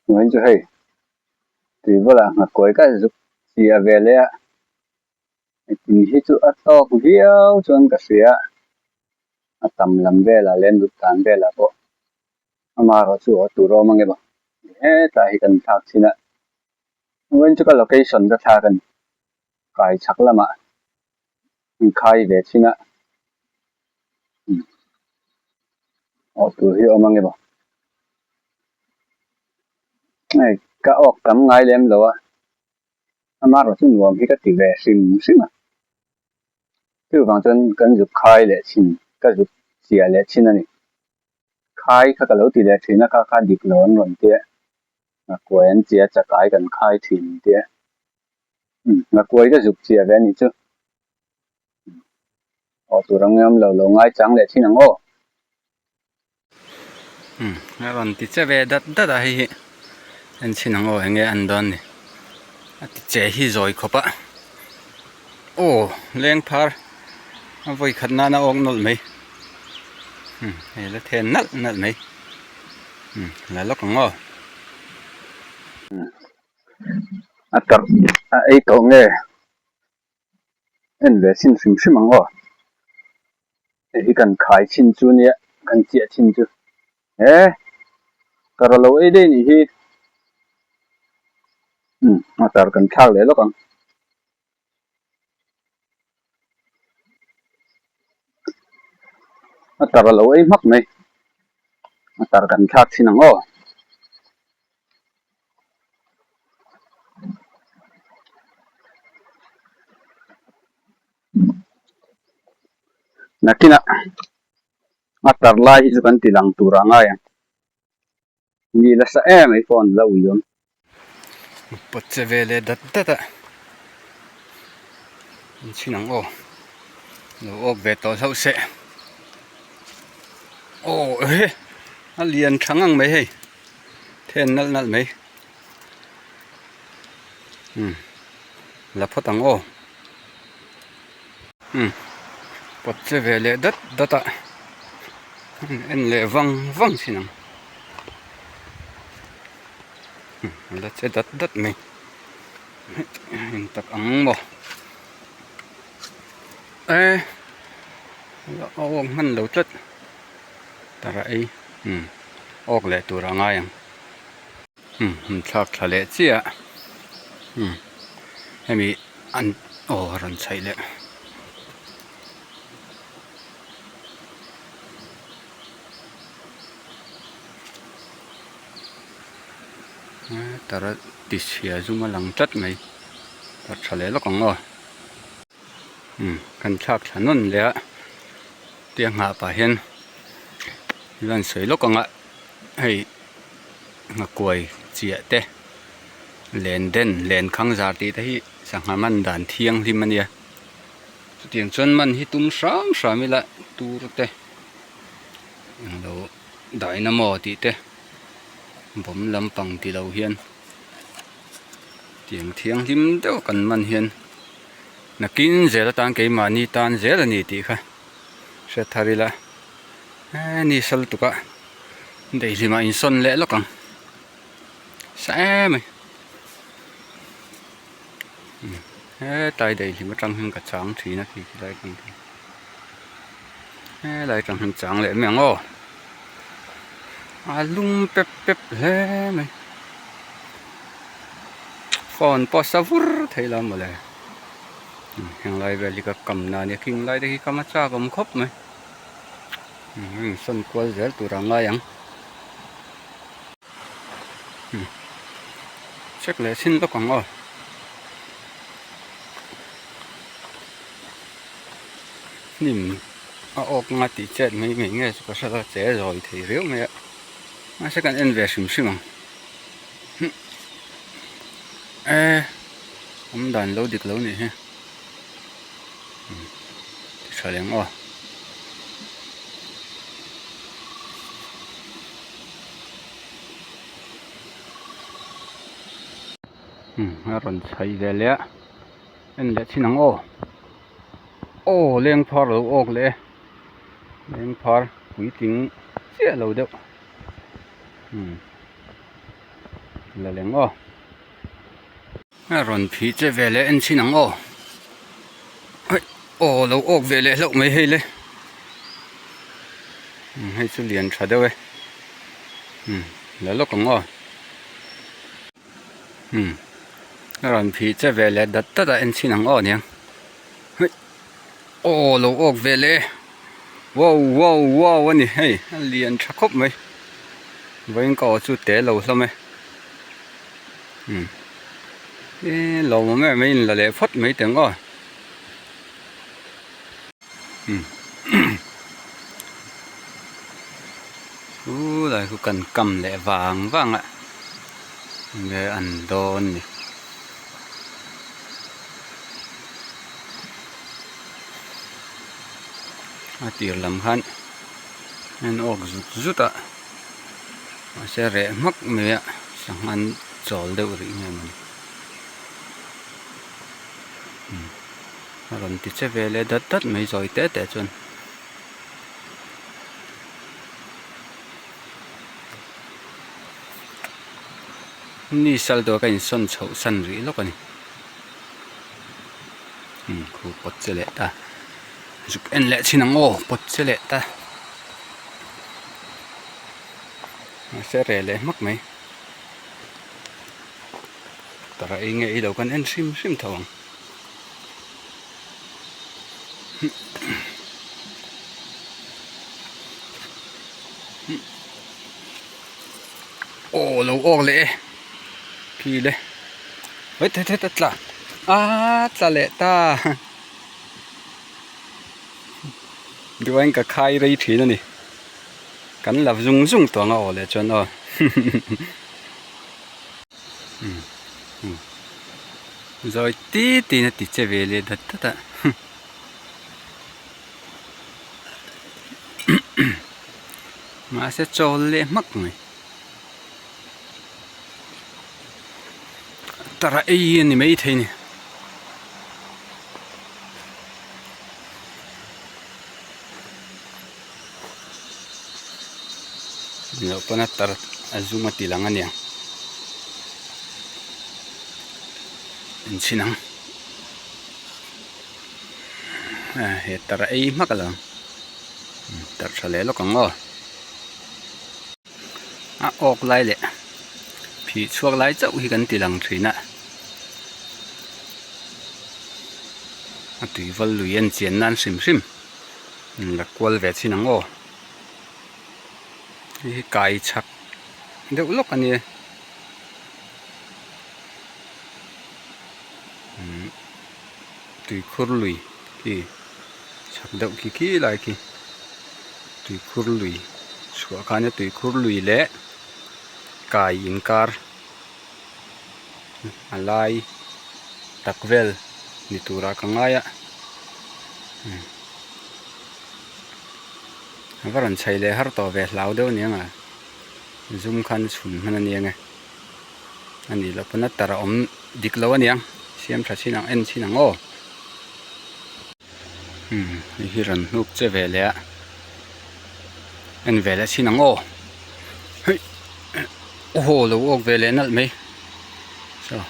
Hnuaiin chu hei tui bulah nghakuai ka zuk chiah ve leh a, tui hi chu a tawk viau chuan ka hria a tam lam velah leh nut dan velah pawh amaherawh chu a tur awm ang emaw hetlai hi kan thlak thin a, hnuaiin chu ka location ka thlak a ni kai chhak lamah inkhai ve thin a awh tur hi awm ang emaw hei ka awk tam ngai lem lo a amaherawh chu nuam hi ka ti ve hrim hrim a chuvang chuan kan zuk khai leh thin ka zuk chiah leh thin a ni khai kha ka lo ti leh thin a kha kha dik lo an rawn tia nghakuai an tia chakai kan khai thin tia nghakuai ka zuk chiah ve a nih chu. Aw tur ang em lo lo ngai chang leh thin ang aw. Umm a rawn ti che ve dat dat a hei hi en chhin ang aw enge an dawn ni a ti che hi zawi khawp a aw leng phar a vawi khat nana awk nawlh mai umm hei la then nalh nalh mai umm la lawk ang aw. A tarh a ei tawh nge. En ve chhin hrim hrim ang aw hei hi kan khai chhin chu nia kan chiah chhin chu he ka ra lo ei daih nih hi umm a tar kan thlak leh lawk ang. A tar a lo ei hmak mai a tar kan thlak chhin ang aw. Nakinah a tar lai hi chu kan ti lang tur a ngai ang. Ni nasa em mai pawh an lo ui awm. Pawt che ve leh dat dat a, an chhin ang aw, lo awk ve tawh hlauh se. Aw he a lian tha ngang mai hei. Then nalh nalh mai umm la phawt ang aw umm pawt che ve leh dat dat a en leh vang vang thin ang umm la che dat dat mai eng tak ang maw e a awk hman lo tlat. Tara ei umm awk leh tur a ngai ang umm an thlak thla leh chiah umm hemi an aw a rawn chhaih leh tara ti chhia zum a lang tlat mai a tha leh lawk ang aw umm kan thlak thla nawn leh a. Tia nghah pah hian lan sawi lawk ang a hei nghakuai chiah te len den len khang zar tih te hi sangha man dan thianghlim a nia chutiang chuan man hi tum hram hram ila tur te englo daina maw tih te bawm lampang ti lo hian tiang thianghlim deuh kan man hian. Nakin zel atan keimahni tan zel a ni tih kha hriat thar ila he ni sal tukah daihlim ah insawn leh lawk ang sa em mai hetlai daihlim atang hian ka chang thin a khi khilai atang khian helai atang hian chang leh mai ang aw a lum pep pep hle mai. Phone pawh sa vur thei lo mawle heng lai vel hi ka kam na ania khing lai te khi kam a chak awm khawp mai heng sawn kual zel tur a ngai ang check leh chin lawk ang aw hnim a awk nga tih chet mai mai nge chu ka hre lo che zawi thei riau mai a mahse kan en ve hrim hrim ang. E awm dan lo dik lo nih hi ti tha leng aw. A rawn chhaih ve leh a en leh chin ang aw aw leng phar lo awk leh e leng phar puitling chiah lo deuh. La leng aw. A rawn phih che ve leh en chhin ang aw. Hei aw lo awk ve leh hlauh mai hei le. Umm hei chu lian tha deuh e. Umm la lawk ang aw. Umm a rawn phih che ve leh dat dat a en chhin ang aw niang. Hei aw lo awk ve leh e. Wow wow wow a ni hei a lian tha khawp mai. Vawiin ka aw chu te lo hlawm e. Umm e lawmawm em mai in la leh phawt mai teng aw umm chu lai khu kan kam leh vang vang a enge an dawn ni. A tir lam khan a en awk zut zut a. Mahse reh hmak mai a sangha an chawl deuh rih nge mawni umm a rawn ti che ve leh dat dat mai zawi te te chuan. Ni sal dawr ka insawn chhoh san rih lawk a ni umm khu pawt che leh ta zuk en leh chhin ang aw pawt che leh ta. Mahse reh leh hmak mai tara ei nge ei lo kan en hrim hrim tho ang aw lo awk leh e khi le het het het a tla a tla leh ta duain ka khai rei thin a ni. Kan la zung zung tawh ang a aw leh chuan aw zawi ti tiin a ti che ve leh dat dat a mahse chawl leh hmak mai tara ei a ni maithei a ni. Loh pawn a tar a zum a ti lang a niang enchhin ang he tar a ei hmak a lo tar tha leh lawk ang aw a awk lai leh phih chhuak lai chauh hi kan ti lang thin a a tui val lui en chian nan hrim hrim. La kual ve chin ang aw hei hi kai chhak deuh lawk a nia umm tuikhur lui khi chhak deuh khi khi lai khi tuikhur lui chhuah khan a tuikhur lui leh kai inkar a lai tak vel ni turah ka ngai a a va rawn chei leh har tawh ve hlau deuh aniang a zum khan chhun hman aniang e a nih loh pawn a tar a awm dik lo aniang siam tha chin ang en chin ang aw umm hei hi rawn hnuk che ve leh a en ve leh chin ang aw hei aw lo awk ve leh nalh mai saw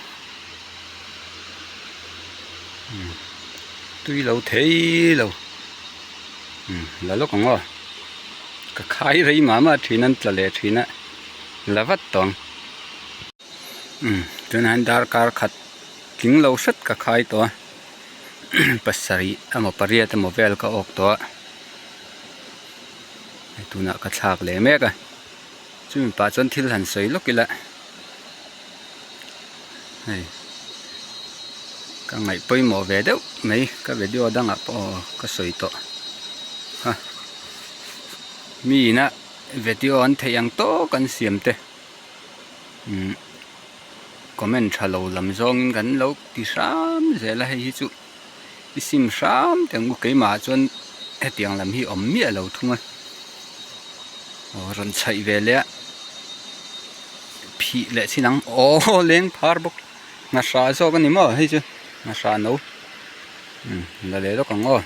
umm tui lo thei lo umm la lawk ang aw ka khai rei mah mah thin an tla leh thin a la vat tawh ang umm tunah hian darkar khat tling lo hret ka khai tawh a pasarih emaw pariat emaw vel ka awk tawh a hei tunah ka thlak leh mek a chumi pah chuan thil han sawi lawk ila hei ka ngaih pawimawh ve deuh mai ka video dangah pawh ka sawi tawh a mi ina video an theih ang tawk an siam te umm. Comment tha lo lam zawngin kan lo ti hram zel a hei hi chu i sim hram teh ang u keimah ah chuan hetiang lam hi awm miah lo thung a aw rawn chhaih ve leh a phih leh chin ang aw leng phar bawk ngahra zawk a ni maw hei chu ngahra no umm la leh lawk ang aw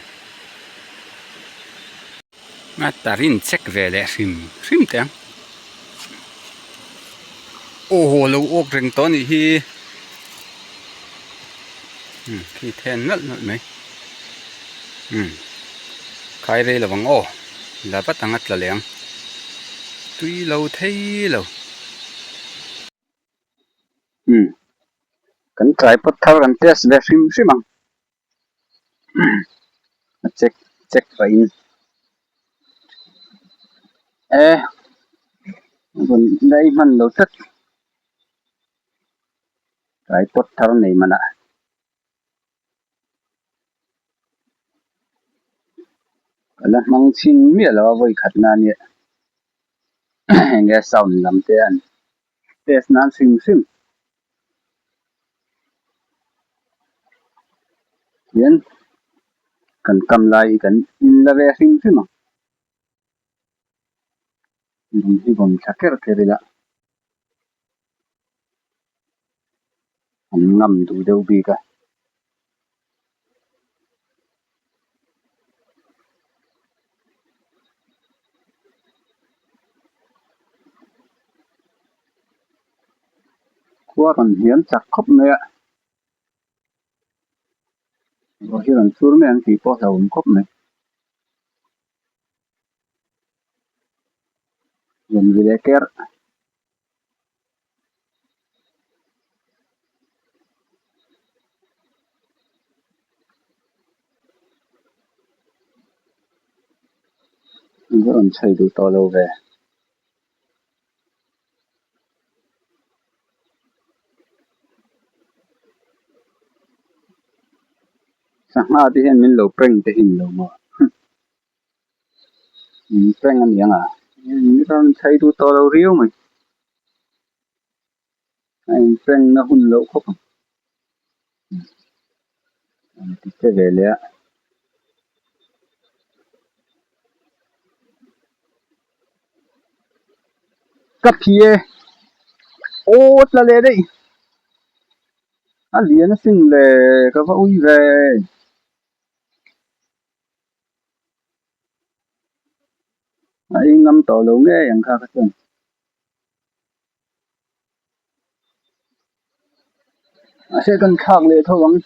a tarin check ve leh hrim hrim teh ang. Aw haw lo awk reng tawh a nih hi umm khi then nalh nalh mai umm khai rei lo ang aw la vat ang a tla leh ang tui lo thei lo. Umm kan tripod thar kan test ve hrim hrim ang a check check pahin e rawn dai hman lo tlat tripod thar nei manah. Ka la hmang chhin miah lo a vawi khat na nia enge sound lam te an test nan hrim hrim hian kan kam lai hi kan in la ve hrim hrim ang lung hi vawm thla ker ker ila an ngam duh deuh bik a. Khua rawn hniam chak khawp mai a ruah hi rawn chur mai ang tih pawh a hlauhawm khawp mai. Rawn ri leh kerh. An va rawn chhei duh tawh lo ve. Sangha te hian min lo prank te hi ni lo maw min prank a niang a min rawn chhei duh tawh lo riau mai a in prank na hun loh khawp ang an ti che ve leh a. Ka phi e aw tla leh daih a lian asin le ka va ui ve a ei ngam tawh lo ngei ang kha ka chuan. Mahse kan thlak leh tho ang.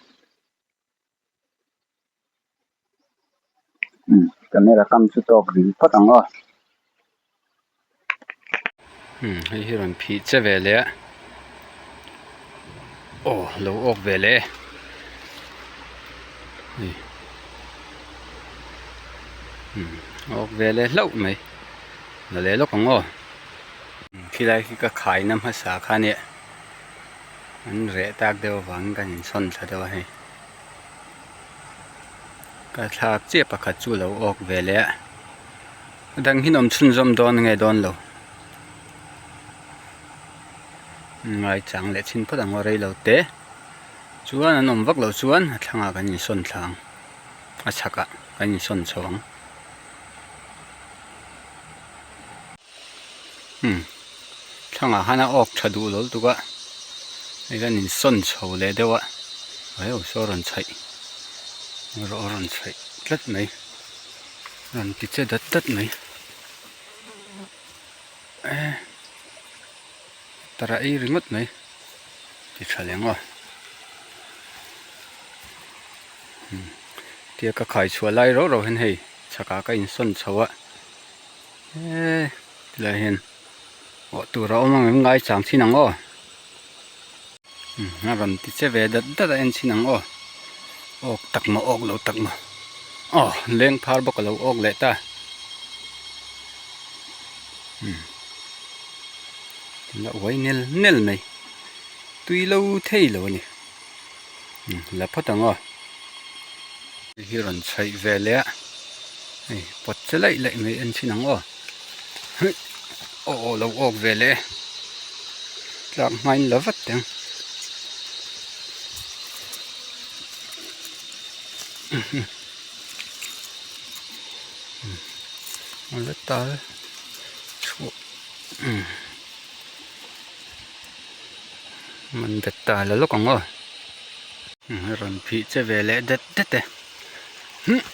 Umm camera kam chu tawk ding phawt ang aw. Umm hei hi rawn phih che ve leh a aw lo awk ve leh e hei umm a awk ve leh hlauh mai la leh lawk ang aw khilai khi ka khaina hmasa kha nia an reh tak deuh avangin kan insawn thla deuh a hei. Ka thlak chiah pakhat chu a lo awk ve leh a a dang hi an awm chhunzawm dawn nge dawn lo ngaichang leh chhin phawt ang aw rei lo te chuan an awm vak loh chuan a thlangah kan insawn thla ang a chhakah kan insawn chho ang. Umm thlangah khan a awk tha duh lo lutuk a hei hian in sawn chho leh deuh a hei saw a rawn chhaih erawh a rawn chhaih tlat mai rawn ti che dat dat mai eh tara ei ringawt mai ti tha leh ang aw umm tia ka khai chhuah lai rauh rauh hian hei chhakah ka insawn chho a. Eee tilai hian awh tur a awm ang em ngai chang chin ang aw a rawn ti che ve dat dat a en chin ang aw awk tak maw awk lo tak maw aw leng phar bawk a lo awk leh ta umm la uai nel nel mai tui lo thei lo a ni la phawt ang aw. Hei hi rawn chhaih ve leh a hei pawt che laih laih mai en thin ang aw huh aw aw lo awk ve leh e tlak hmain la vat teh ang a la tal chhuah man bet ta la lawk ang aw. Rawn phih che ve leh det det e huh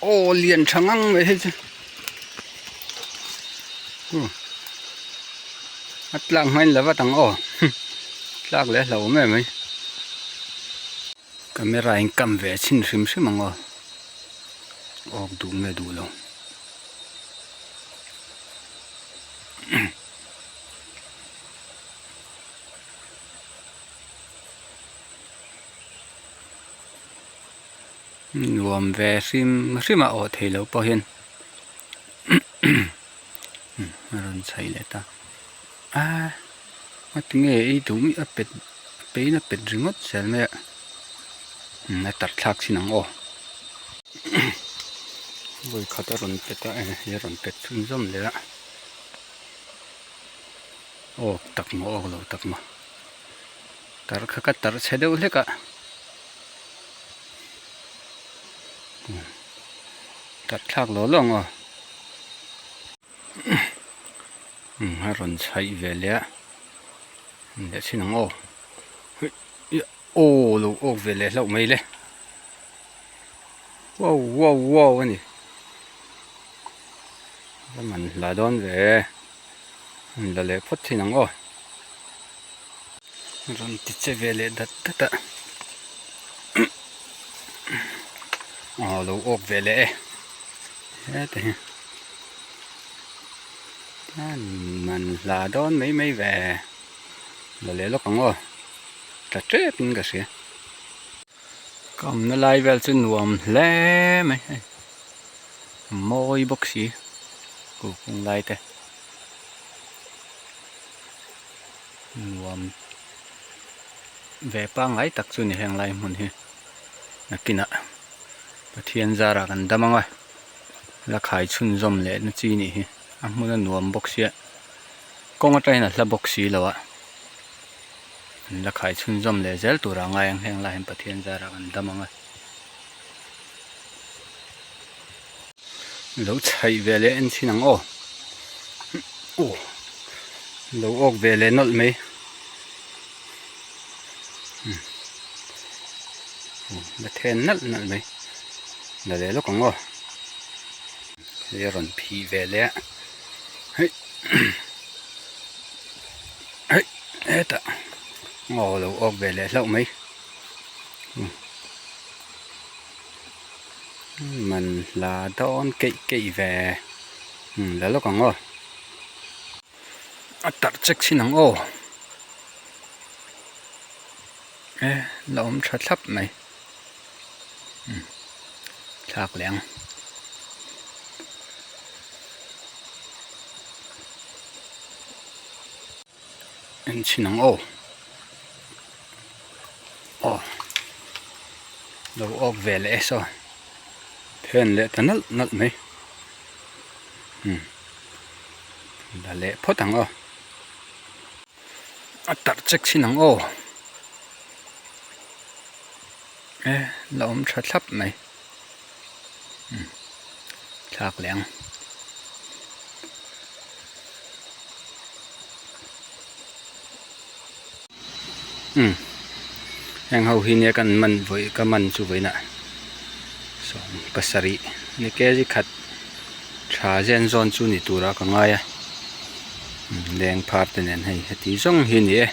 aw lian tha ngang mai hei chu huh A tlak hmain la vat ang aw tlak leh a hlauhawm em mai camera in kam ve chhin hrim hrim ang aw awk duh nge duh lo. Nuam ve hrim hrim a awh theih loh pawh hian a rawn chhaih leh ta a ngatinge ei duh mi a pet a peiin a pet ringawt zel mai a a tarh thlak thin ang aw vawi khat a rawn pet a hei a rawn pet chhunzawm leh a awk tak maw awk lo tak maw tarh kha ka tarh chhe deuh hlek a tarh thlak lo lo ang aw a rawn chhaih ve leh a leh chhin ang aw aw lo awk ve leh hlauh mai le wow wow wow a ni a man hla dawn ve an la leh phawt thin ang aw rawn ti che ve leh dat dat a aw lo awk ve leh e heta hi an man hla dawn mai mai ve la leh lawk ang aw tla tep in ka hria ka awmna lai vel chu nuam hle mai hei mawi bawk si kuhkung lai te nuam ve pangngai tak chu ni heng lai hmun hi nakinah Pathian zarah kan dam ang a la khai chhunzawm leh na chi nih hi a hmun a nuam bawk sia kawng atangin a hla bawk si lo a an la khai chhunzawm leh zel tur ah ngai ang heng lai hian Pathian zarah kan dam ang a lo chhaih ve leh en chhin ang aw aw lo awk ve leh nawlh mai. La then nalh nalh mai la leh lawk ang aw hei a rawn phih ve leh a hei hei hetah aw lo awk ve leh hlauh mai man hla dawn keih keih ve la lawk ang aw a tarh chek chhin ang aw. E la awm tha thlap mai umm thlak leh ang en chhin ang aw aw lo awk ve leh e saw then leh ta nalh nalh mai umm la leh phawt ang aw. A tarh chek chhin ang aw e la awm tha thlap mai umm thlak leh ang umm heng ho hi nia kan man vawi ka man chu vawiinah sawm pasarih ni kg khat tha zen zawn chu ni turah ka ngai a. Leng phar te nen hei heti zawng hi a ni e.